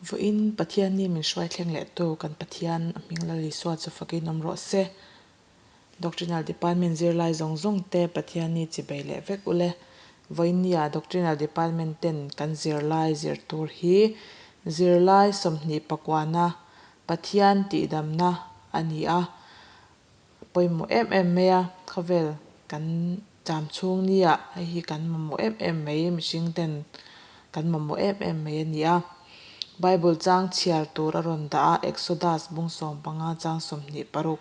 Vawiin Pathianni min hruai thleng leh tu kan Pathian a hming Lal Isua chu fakin awm rawh se. Doctrinal Department zirlai zawng zawng te Pathianni chibei leh vek ule. Vawiinnia Doctrinal Department ten kan zirlai zir tur hi zirlai 29na Pathian tihdamna a ni a. Pawimawh em em mai a, khawvel kan cham chhung nia hei hi kan mamawh em em mai, mihring ten kan mamawh em em mai a ni a. Bible chang chhiar tur a rawn dah a, Exodus bung 15 chang 26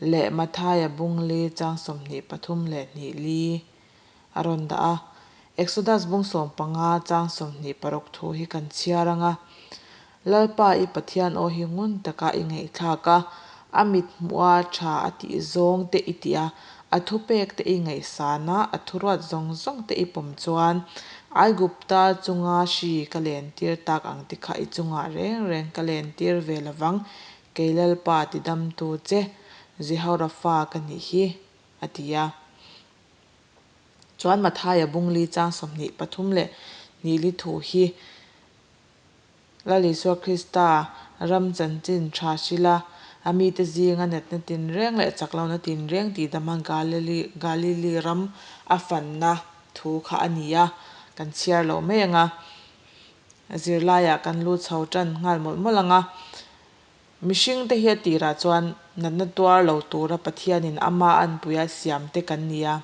leh Mathaia bung li chang 23 leh 4 a rawn dah a. Exodus bung 15 chang 26 thu hi kan chhiar ang a. Lalpa i Pathian aw hi ngun taka i ngaihthlak a, a mit hmuh a tha a tih zawng te i tih a, a thupek te i ngaihsan a, a thuruat zawng zawng te i pawm chuan Aigupta chunga hri ka lentir tak ang te kha i chungah reng reng ka lentir ve lovang, kei Lalpa tidamtu che Jehova fa ka nih hi, a ti a. Chuan Mathaia bung li chang 23 leh 4 li thu hi Lal Isua Krista ram chanchin tha hrila a mite zinga natna tinreng leh chaklohna tinreng tihdama Galili Galili ram a fanna thu kha a ni a, kan chhiar loh mai ang a. Zirlaiah kan lu chho tan nghal mawlh mawlh ang a. Mihringte hi a tirah chuan natna tuar lo tura Pathianin ama anpuia siamte kan ni a.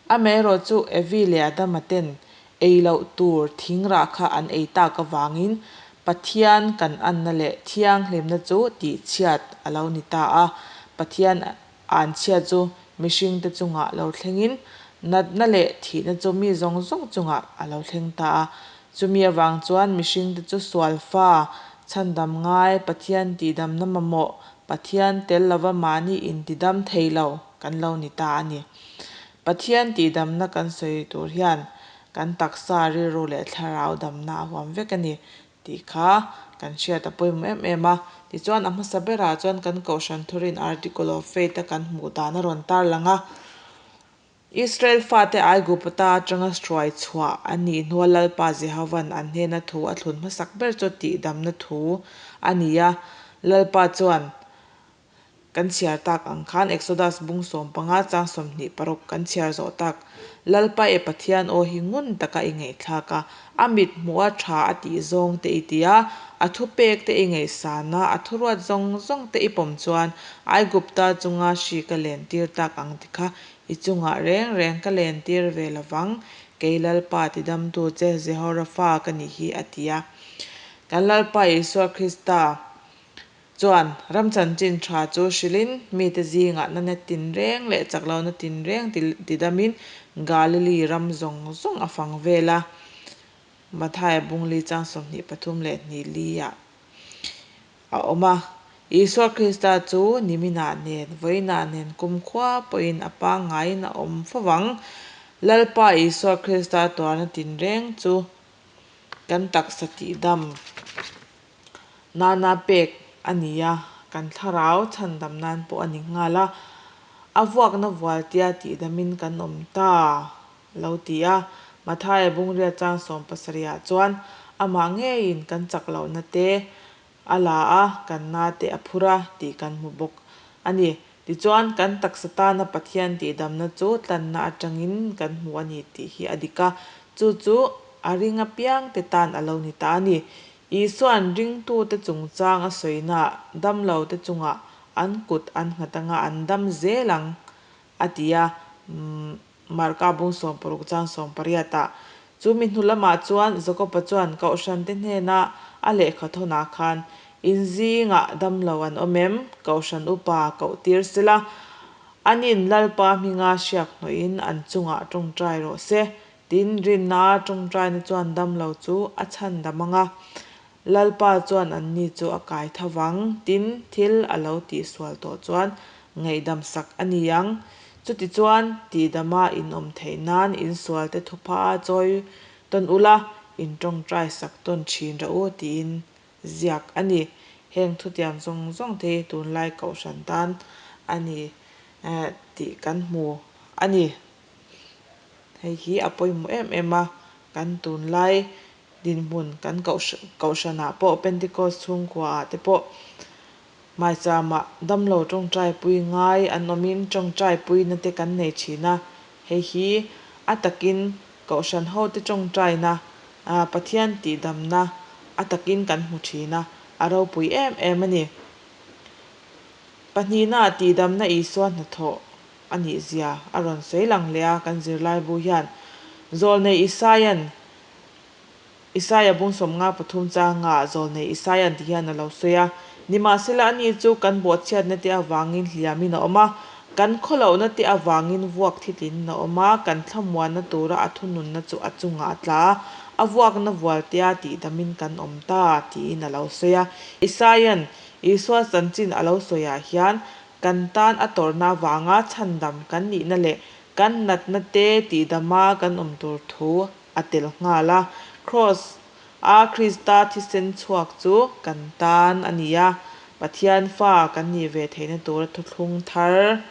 Amaherawhchu Evi leh Adama ten ei loh tur thing rah kha an ei tak avangin Pathian kan anna leh thianghlimna chu tihchhiat a lo ni ta a. Pathian anchhia chu mihringte chungah lo thlengin natna leh thihna chu mi zawng zawng chungah a lo thleng ta a. Chumi avang chuan mihringte chu sual fa, chhandam ngai, Pathian tihdamna mamawh, Pathian tel lova mahni intidam thei lo kan lo ni ta a ni. Pathian tihdamna kan sawi tur hian kan taksa, rilru leh thlarau damna a huam vek a ni tih kha kan hriat a pawimawh em em a. Tichuan a hmasa berah chuan kan Kohhran Thurin Article of Faith a kan hmuh dan a rawn tarlang a. Israel fate Aigupta atanga hruai chhuah a nih hnua Lalpa Jehovan an hnena thu a thlun hmasak ber chu tihdamna thu a ni a. Lalpa chuan kan chhiar tak ang khan Exodus bung 15 chang 26 kan chhiar zawh tak. Lalpa e Pathian aw hi ngun taka i ngaihthlak a, a mit hmuh a tha a tih zawng te i ti a, a thupek te i ngaihsan a, a thuruat zawng zawng te i pawm chuan Aigupta chunga hri ka lentir tak ang ti kha i chungah reng reng ka lentir ve lovang, kei Lalpa tidamtu che Jehova fa ka nih hi a ti a. Kan Lalpa Isua Krista chuan ram chanchin tha chu hrilhin mite zingah natna tinreng leh chaklohna tinreng tidamin Galili ram zawng zawng a fang vel a. Mathaia bung li chang 23 leh 4 li ah a awm a. Isua Krista chu niminah nen, vawiinah nen kumkhua pawhin a pangngaiin a awm fo vang. Lalpa Isua Krista tuarna tinreng chu kan taksa tihdam nana pek a ni a, kan thlarau chhandam nan pawh a ni nghal a. A vuakna vualtia tihdamin kan awm ta lo ti a. Mathaia bungria chang 70 ah chuan amah ngeiin kan chak lohna te a la a, kan na te a phur a tih kan hmu bawk a ni. Tichuan kan taksa tana Pathian tihdamna chu tlanna atangin kan hmu a ni tih hi a dik a, chu chu a ring apiang te tan a lo ni ta a ni. Isuan ringtute chungchang a sawina damlo te chungah an kut an nghat anga an dam zel ang a ti a, Marka bung 60 chang 18 ah. Chu mi hnu lamah chuan Jakoba chuan Kohhran te hnena a lehkha thawnah khan in zingah damlo an awm em? Kohhran upa koh tir sela, anin Lalpa hminga hriak hnawhin an chungah tawngtai rawh se. Tin, rinna tawngtaina chuan damlo chu a chhandam ang a, Lalpa chuan anni chu a kai tho vang. Tin, thil a lo tihsual tawh chuan ngaihdam sak a ni ang. Chutichuan, tihdama in awm theih nan insual te thupha a chawi tawn ula, in tawngtai sak tawn thin rawh u tiin ziak a ni. Heng thutiam zawng zawng te hi tunlai Kohhran tan a ni tih kan hmu a ni. Hei hi a pawimawh em em a, kan tunlai. dinhmun kan kohhranah pawh Pentecost chhungkuaah te pawh maichama damlo tawngtaipui ngai an awmin tawngtaipuina te kan nei thin a, hei hi a takin kohhran hote tawngtaina Pathian tihdamna a takin kan hmu thin a, a ropui em em a ni. Pahnihna tihdamna Isua hnathawh a nih zia a rawn sawi lang leh a, kan zirlaibu hian Zawlnei Isaia'n Isaia bung 53 changa Zawlnei Isaia'n ti hian a lo sawi a, Nimahsela ani chu kan bawhchhiatna te avangin hliamin a awm a, kan khawlohna te avangin vuak thitlin a awm a, kan thlamuanna tura a thununna chu a chungah a tla a, a vuakna vualtea tihdamin kan awm ta, tiin a lo sawi a. Isaia'n Isua chanchin a lo sawiah hian kan tan a tawrhna avanga chhandam kan nihna leh kan natna te tihdama kan awm tur thu a tel nghal a. Kraws a Krista thisen chhuak chu kan tan a ni a, Pathian fa kan nih ve theihna tura thuthlung thar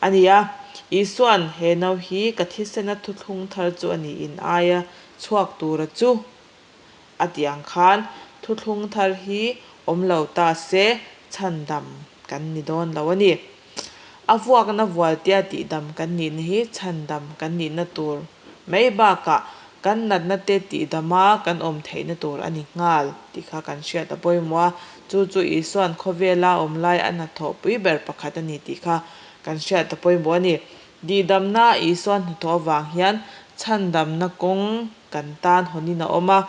a ni a. Isua'n he no hi ka thisena thuthlung thar chu a ni in aia chhuak tura chu a tih ang khan thuthlung thar hi awm lo ta se chhandam kan ni dawn lo a ni. A vuakna vualtea tihdam kan nihna hi chhandam kan nihna tur mai bakah kan natna te tihdama kan awm theihna tur a ni nghal tih kha kan hriat a pawimawh a, chu chu Isua'n khawvela awm lai a hnathawhpui ber pakhat a ni tih kha kan hriat a pawimawh a ni. Dihdamna Isua hnathawh avang hian chhandamna kawng kan tan hawnin a awm a,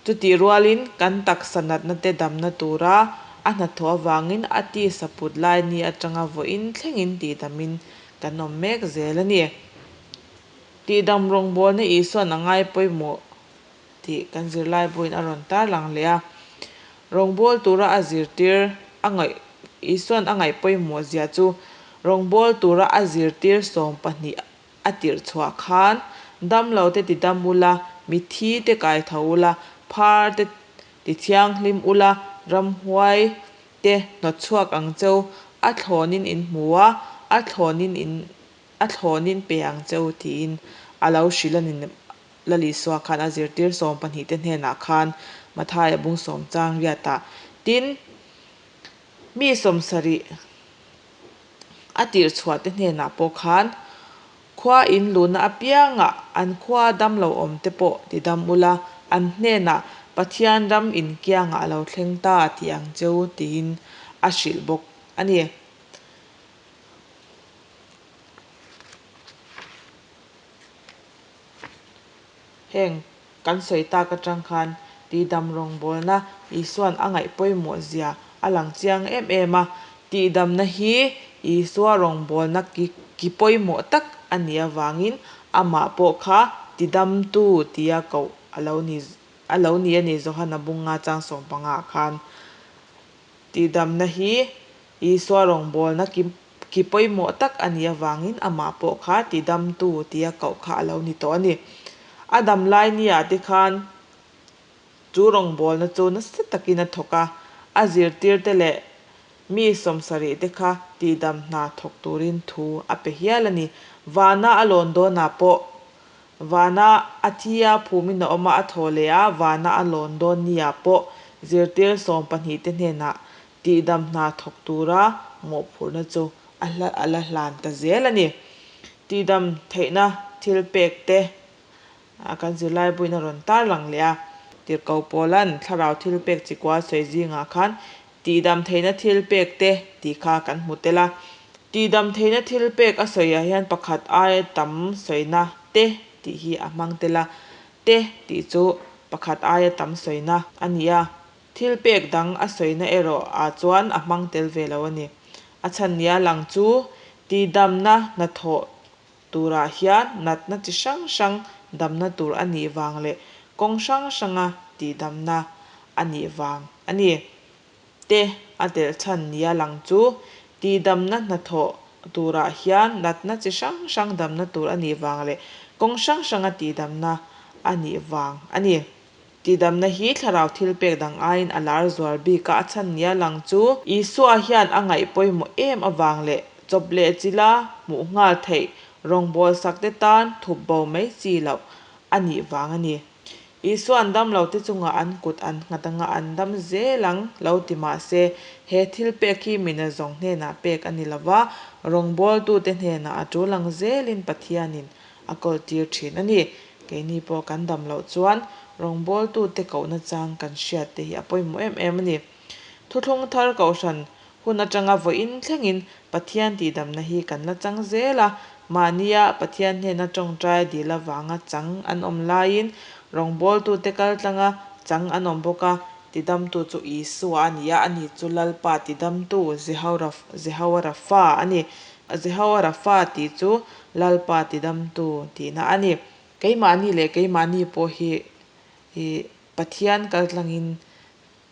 chutih rualin kan taksa natna te damna tura a hnathawh avangin a tisa put lai ni atanga vawiin thlengin tihdamin kan awm mek zel a ni. Tihdam rawngbawlna Isua'n a ngai pawimawh tih kan zirlaibuin a rawn tarlang leh a. Rawngbâwl tura a zirtir a ngaih Isua'n a ngaih pawimawh zia chu rawngbâwl tura a zirtir 12 a tirh chhuah khan damlo te ti dam ula, mitthi te kai tho ula, phar te ti thianghlim ula, ramhuai te hnawt chhuak ang cheu, a thlawnin in hmu a, a thlawnin in a thlawnin pe ang cheu tiin a lo hrilh a ni. Lal Isua khan a zirtir 12 te hnenah khan Mathaia bung sawm chang riatah tin mi 70 a tirh chhuah te hnenah pawh khan khua in luhna apiangah an khua dam lo awm te pawh ti dam ula an hnenah Pathian ram in kiangah a lo thleng ta tih ang cheu tiin a hrilh bawk a ni. Heng kan sawi tak atang khan tihdam rawngbawlna Isua'n a ngaih pawimawh zia a lang chiang em em a, tihdamna hi Isua rawngbawlna ki ki pawimawh tak a nih avangin amah pawh kha tidamtu tia koh a lo ni a lo ni a ni Johana bunga chang 15 ah khan. Tihdamna hi Isua rawngbawlna ki ki pawimawh tak a nih avangin amah pawh kha tidamtu tia koh kha a lo ni tawh a ni. A dam lai niah te khan chu rawngbawlna chu nasa takin a thawk a, a zirtirte leh mi 70 te kha tihdam hna thawk turin thu a pe hial a ni. Vana a lawn dawnah pawh Vana a thi a phumin a awm a, a thaw leh a, vana a lawn dawn niah pawh zirtir 12 te hnenah tihdam hna thawk tura mawhphurhna chu a hla a la hlan ta zel a ni. Tihdam theihna thil pek te kan zirlaibuin a rawn tarlang leh a, Tirhkoh Paula'n thlarau thil pek chi kual sawi zingah khan tihdam theihna thil pek te tih kha kan hmu tel a. Tihdam theihna thil pek a sawiah hian pakhat aia tam sawina te tih hi a hmang tel a, te tih chu pakhat aia tam sawina a ni a. Thil pek dang a sawina erawh ah chuan a hmang tel ve lo a ni. A chhan nia lang chu tihdamna hnathawh turah hian natna chi hrang hrang damna tur a nih vang leh kawng hrang hranga tihdamna a nih vang a ni. Te a telh chhan nia lang chu tihdamna hnathawh turah hian natna chi hrang hrang damna tur a nih vang leh kawng hrang hranga tihdamna a nih vang a ni. Tihdamna hi thlarau thil pek dang aiin a lar zual bik a, a chhan nia lang chu Isua hian a ngaih pawimawh em avang leh chawp leh chila hmuh nghal theih rawngbawlsak te tan thup bo mai chi loh a nih vang a ni. Isua'n damlote chungah an kut an nghat anga an dam zel ang lo ti mah se, he thilpek hi mi nazawng hnenah pek a ni lo va, rawngbawltute hnenah a tul ang zelin Pathianin a kawltir thin a ni. Keini pawh kan dam loh chuan rawngbawltute kohna chang kan hriat te hi a pawimawh em em a ni. Thuthlung thar kohhran hun atanga vawiin thlengin Pathian tihdamna hi kan la chang zel a, mahnia Pathian hnena tawngtai dil avanga chang an awm laiin rawngbawltute kaltlanga chang an awm bawk a, tidamtu chu Isua a ni a, ani chu Lalpa tidamtu Jehowa Rapha a ni. Jehowa Rapha tih chu Lalpa tidamtu tihna a ni. Keimahni leh keimahni pawh hi Pathian kaltlangin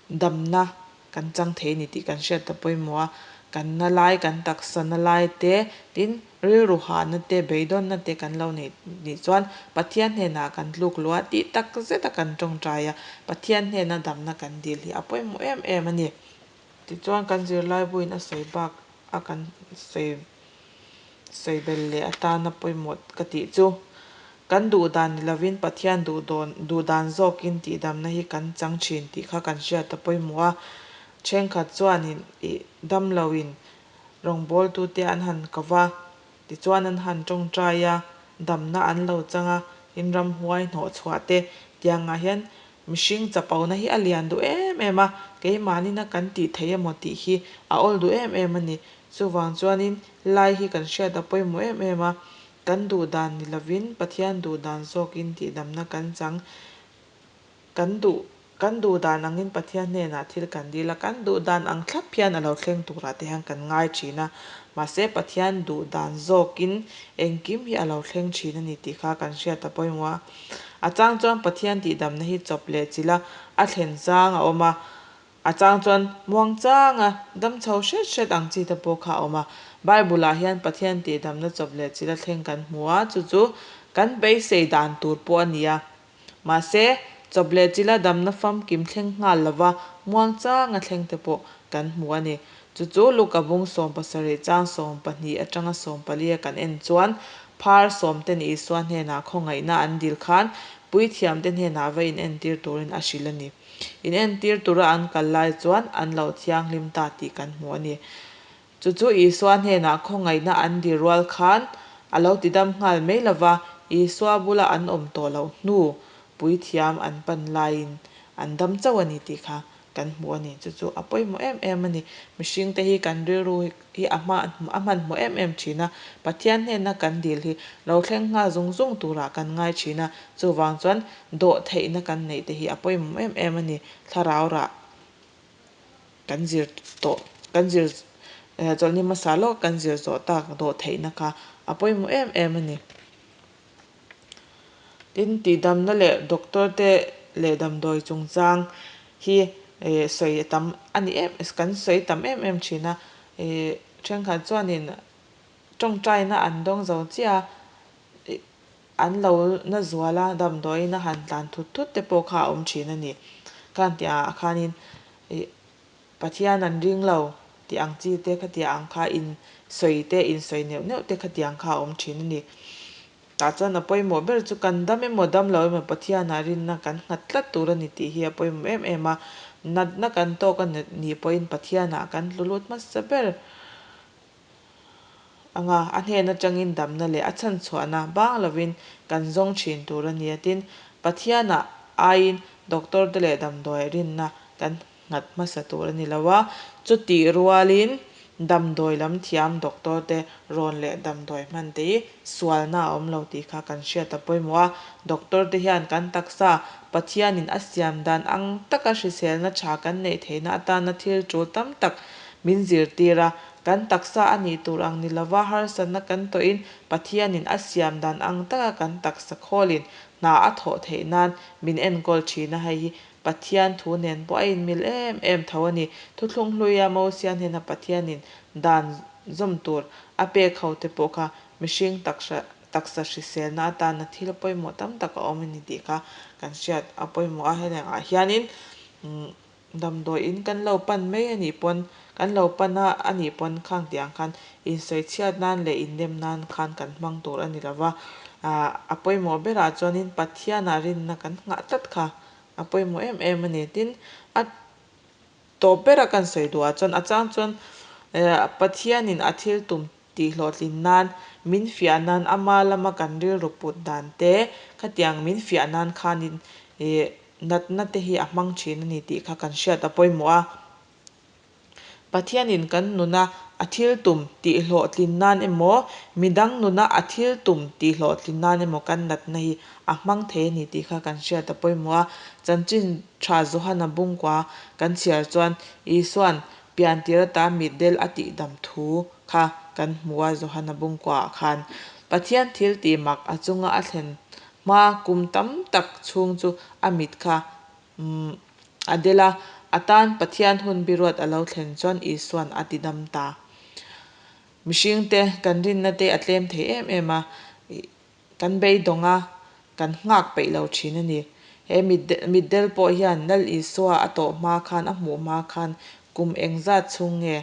damna kan chang thei a ni tih kan hriat ta pawimawh a, kan na lai, kan taksa na lai te, tin rilru hahna te, beidawnna te kan lo neih nih chuan Pathian hnenah kan tluk luh a, tih tak zeta kan tawngtai a, Pathian hnena damna kan dil hi a pawimawh em em a ni. Tichuan kan zirlaibuin a sawi bak a kan sawi sawi bel leh atana pawimawh ka tih chu. Kan duh dan ni lovin Pathian duh dawn duh dan zawkin tihdamna hi kan chang thin tih kha kan hriat a pawimawh a. Thenkhat chuanin ih damloin rawngbawltute an han ko va, tichuan an han tawngtai a, damna an lo chang a, tin ramhuai hnawh chhuah te tiangah hian mihring chapona hi a lian duh em em a, keimahnin a kan tih theih emaw tih hi a awl duh em em a ni. Chuvang chuanin lai hi kan hriat a pawimawh em em a, kan duh dan ni lovin Pathian duh dan zawkin tihdamna kan chang. Kan duh kan duh dan angin Pathian hnenah thil kan dil a, kan duh dan ang thlap hian a lo thleng turah te hian kan ngai thin a. Mahse Pathian duh dan zawkin engkim hi a lo thleng thin a ni tih kha kan hriat a pawimawh a. A chang chuan Pathian tihdamna hi chawp leh chilh a, a thlen chang a awm a. A chang chuan muangchanga dam chho hret hret ang chi te pawh kha a awm a. Bible-ah hian Pathian tihdamna chawp leh chila thleng kan hmu a, chu chu kan beisei dan tur pawh a ni a. Mahse, chawp leh chila damna famkim thleng nghal lova muangchanga thleng te pawh kan hmu a ni. Chu chu Luka bung 17 chang 12 atanga 14 a kan en chuan phar sawmten Isua hnenah khawngaihna an dil khan puithiamte hnenah va inentir turin a hrilh a ni. Inentir tura an kal lai chuan an lo thianghlim ta tih kan hmu a ni. Chu chu Isua hnenah khawngaihna an dir rual khan a lo tidam nghal mai lo va, Isua bula an awm tawh loh hnu puithiam an pan laiin an dam chauh a ni tih kha kan hmu a ni. Chu chu a pawimawh em em a ni. Mihringte hi kan rilru hi a hma a hmanhmawh em em thin a, Pathian hnena kan dil hi lo thleng nghal zung zung turah kan ngai thin a, chuvang chuan dawh theihna kan neih te hi a pawimawh em em a ni. Thlarau rah kan zir tawh kan zir chawlhni hmasa lawk kan zir zawh tak dawh theihna kha a pawimawh em em a ni. Tin, tihdamna leh doctor te leh damdawi chungchang hi sawi a tam a ni em kan sawi tam em em thin a, thenkhat chuanin tawngtaina an dawng zo chiah a, an lo na zual a, damdawiin a han tlan thut thut te pawh kha a awm thin a ni. Khan tihah khanin Pathian an ring lo tih ang chi te khatiang ang kha in sawi te, in sawi neuh neuh te khatiang kha a awm thin a ni. Tah chuan a pawimawh ber chu kan dam emaw dam lo emaw Pathianah rinna kan nghat tlat tur a ni tih hi a pawimawh em em a. Natna kan tawk a nih pawhin Pathianah kan tlu lut hmasa ber anga a hnen atangin damna leh a chhanchhuahna bang lovin kan zawng thin tur a ni a. Tin, Pathianah aiin doctor te leh damdawi rinna kan nghat hmasa tur a ni lo a, chutih rualin damdawi lam thiam doctor te rawn leh damdawi hman te hi sualna a awm lo tih kha kan hriat a pawimawh a, doctor te hian kan taksa Pathianin a siam dan ang taka hriselna tha kan neih theihna atana thil tul tam tak min zirtir a, kan taksa a nih tur ang ni lova harsatna kan tawhin Pathianin a siam dan ang taka kan taksa khawlin hna a thawh theih nan min enkawl thin a, hei hi Pathian thu nen pawh a inmil em em tho a ni. Thuthlung hluia Mosia hnena Pathianin dan zawm tur a pek ho te pawh kha mihring taksa taksa hriselna atana thil pawimawh tam tak a awm a ni tih kha kan hriat a pawimawh a. Hetiangah hianin damdawi in kan lo pan mai a nih pawn kan lo pan a a nih pawn khang tih ang khan insawichhiat nan leh indem nan khan kan hmang tur a ni lo va. A pawimawh berah chuanin Pathianah rinna kan nghah tlat kha a pawimawh em em a ni. Tin, a tawp bera kan sawi duhah chuan a chang chuan Pathianin a thil tum tihhlawhtlin nan, min fiah nan ama lama kan rilru put dan te khatiang min fiah nan khanin natna te hi a hmang thin a ni tih kha kan hriat a pawimawh a. Pathianin kan nuna a thil tum tihhlawhtlin nan emaw, midang nuna a thil tum tihhlawhtlin nan emaw kan natna hi a hmang thei a ni tih kha kan hriat a pawimawh a. Chanchin Tha Johana Bungkua kan chhiar chuan Isua'n piantir ata mitdel a tihdam thu kha kan hmu a Johana Bungkuaah khan. Pathian thil tih mak a chunga a thlen hma kum tam tak chhung chu a mit kha A del a, a tan Pathian hun biruat a lo thlen chuan Isua'n a ti dam ta. Mihringte kan rinna te a tlem thei em em a, kan beidawng a, kan nghak peih lo thin a ni. He mitdel pawh hian Lal Isua a tawh hma khan, a hmuh hma khan kum engzat chhung nge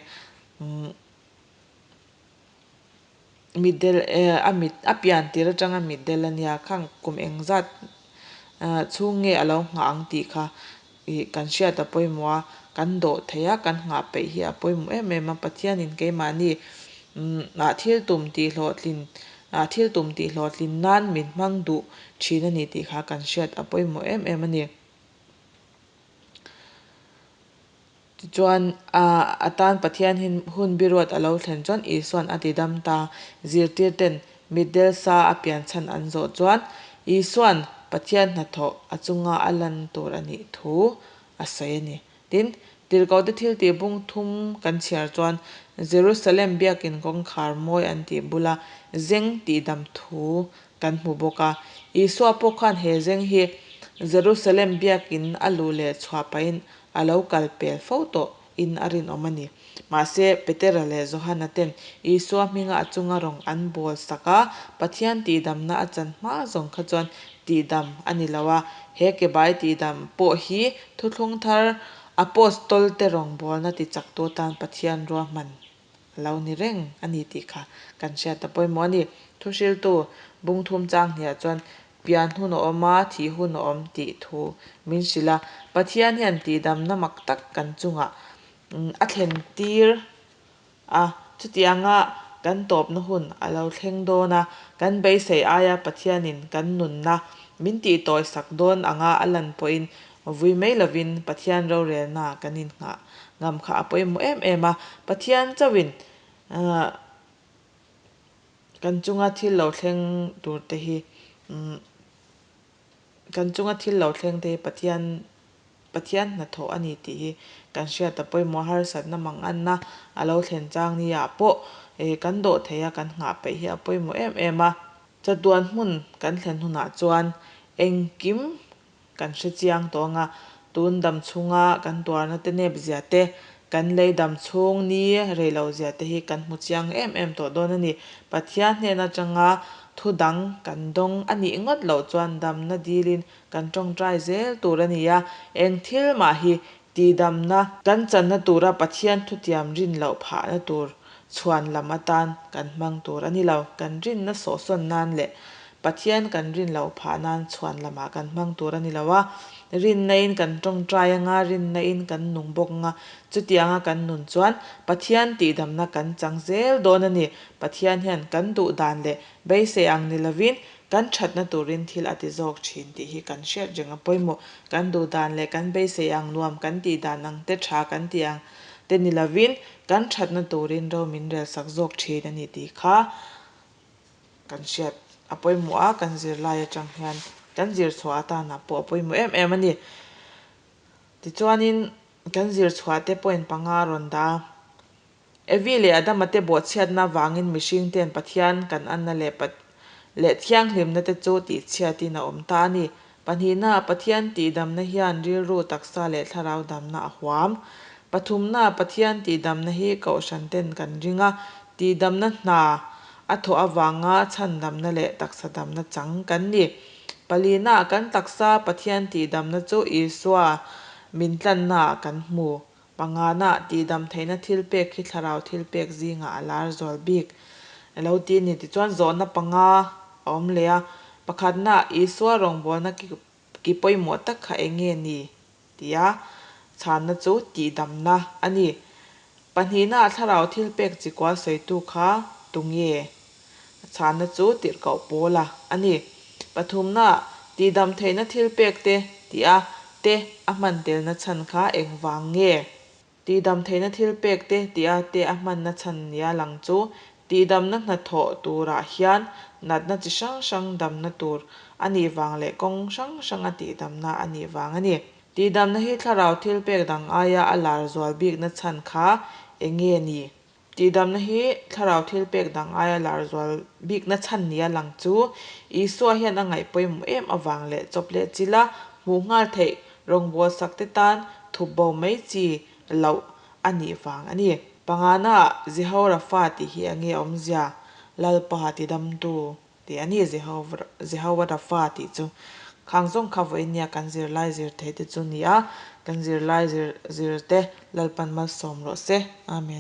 Mitdel a mit a pian tir atanga mitdel a nia khang kum engzat chhung nge a lo nghah ang tih kha ih kan hriat a pawimawh a, kan dawh thei a, kan nghah peih hi a pawimawh em em a, Pathianin keimahni ah thil tum tih hlawhtlin ah thil tum tih hlawhtlin nan min hmang duh thin a ni tih kha kan hriat a pawimawh em em a ni. Tichuan, a tan Pathian hun biruat a lo thlen chuan Isua'n a ti dam ta. Zirtirten mitdel sa a pian chhan an zawh chuan Isua'n Pathian hnathawh a chunga a lan tur a nih thu a sawi a ni. Tin, tirhkohte thiltih bung thum kan chhiar chuan Jerusalem biakin kawngkhar mawi an tih bula zeng tihdam thu kan hmu bawk a. Isua pawh khan he zeng hi Jerusalem biakin a luh leh chhuah pahin a lo kal pel fo tawh in a rinawm a ni. Mahse, Petera leh Johana ten Isua hminga a chunga rawng an bawl sak a, Pathian tihdamna a chan hma zawng kha chuan tihdam a ni lo a. He kebai tihdam pawh hi thuthlung thar Apostol te rawngbawlna tichaktu atan Pathian ruahman a lo ni reng a ni tih kha kan hriat a pawimawh a ni. Thuhriltu bungthum chang hniah chuan pian hun a awm a, thih hun a awm tih thu min hrilh a. Pathian hian tihdamna mak tak kan chungah a thlen tir a, chutianga kan tawpna hun a lo thleng dawn a, kan beisei aia Pathianin kan nunna min tihtawisak dawn anga a lan pawhin Vui mai lovin Pathian rorelna kan innghah ngam kha a pawimawh em em a. Pathian chauhin kan chunga thil lo thleng tur te hi kan chunga thil lo thleng te hi Pathian Pathian hnathawh a ni tih hi kan hriat a pawimawh harsatna manganna a lo thlen chang ni ah pawh kan dawh theih a kan nghah peih hi a pawimawh em em a. Chatuan hmun kan thlen hunah chuan engkim Kan hre chiang tawh anga tun dam chhunga kan tuarna te nep zia te, kan lei dam chhung ni rei lo zia te hi kan hmu chiang em em tawh dawn a ni. Pathian hnen atanga thu dang kan dawng a nih ngawt loh chuan damna dilin kan tawngtai zel tur a ni a, eng thil mah hi tihdamna kan channa tura Pathian thutiam rin loh phahna tur chhuan lam atan kan hmang tur a ni lo. Kan rinna sawhsawn nan leh Pathian kan rin loh phah nan chhuan lamah kan hmang tur a ni lo a, rinna-in kan tawngtai anga, rinna-in kan nung bawk anga, chutianga kan nun chuan Pathian tihdamna kan chang zel dawn a ni. Pathian hian kan duh dan leh beisei ang ni lovin kan thatna turin thil a ti zawk thin tih hi kan hriat reng a pawimawh. Kan duh dan leh kan beisei ang nuam kan tih dan ang te tha kan tih ang te ni lovin kan thatna turin ro min relsak zawk thin a ni tih kha Kan hriat a pawimawh a, kan zirlai atang hian kan zir chhuah atana pawh a pawimawh em em a ni. Tichuanin kan zir chhuah te point panga a rawn dah a, Evi leh Adama te bawhchhiatna avangin mihring ten Pathian kan anna leh leh thianghlimna te chu tihchhiatin a awm ta a ni. Pahnihna, Pathian tihdamna hian rilru, taksa leh thlarau damna a huam. Pathumna, Pathian tihdamna hi kohhran ten kan ring a, tihdamna hna a thawh avanga chhandamna leh taksa damna chang kan ni. Palina, kan taksa Pathian tihdamna chu Isua min tlannaah kan hmu. Pangana, tihdam theihna thilpek hi thlarau thilpek zingah a lar zual bik. Lo ti a ni. Tichuan zawhna panga. a awm leh a. Pakhatna, Isua rawngbawlna ki pawimawh tak kha eng nge ni? Tia chhanna chu tihdamna a ni. Pahnihna, thlarau thilpek chi kua sawitu kha tunge? Chhanna chu Tirhkoh Paula a ni. Pathumna, tihdam theihna thilpek te tia te a hman telna chhan kha engvang nge? Tihdam theihna thilpek te tia te a hmanna chhan nia lang chu tihdamna hnathawh turah hian natna chi hrang hrang damna tur a nih vang leh kawng hrang hranga tihdamna a nih vang a ni. Tihdamna hi thlarau thilpek dang aia a lar zual bikna chhan kha eng nge ni? Tihdamna hi thlarau thilpek dang aia lar zual bikna chhan nia lang chu Isua hian a ngaih pawimawh em avang leh chawp leh chilha hmuh nghal theih rawngbawlsakte tan thup bo mai chi loh a nih vang a ni. Pangana, Jehorafa tih hi eng nge awmzia? Lalpa tidamtu tih a ni Jehowa Rafa tih chu. Khang zawng kha vawiin nia kan zirlai zir theih te chu ni a, kan zirlai zir te Lalpan malsawm rawh se. Amen.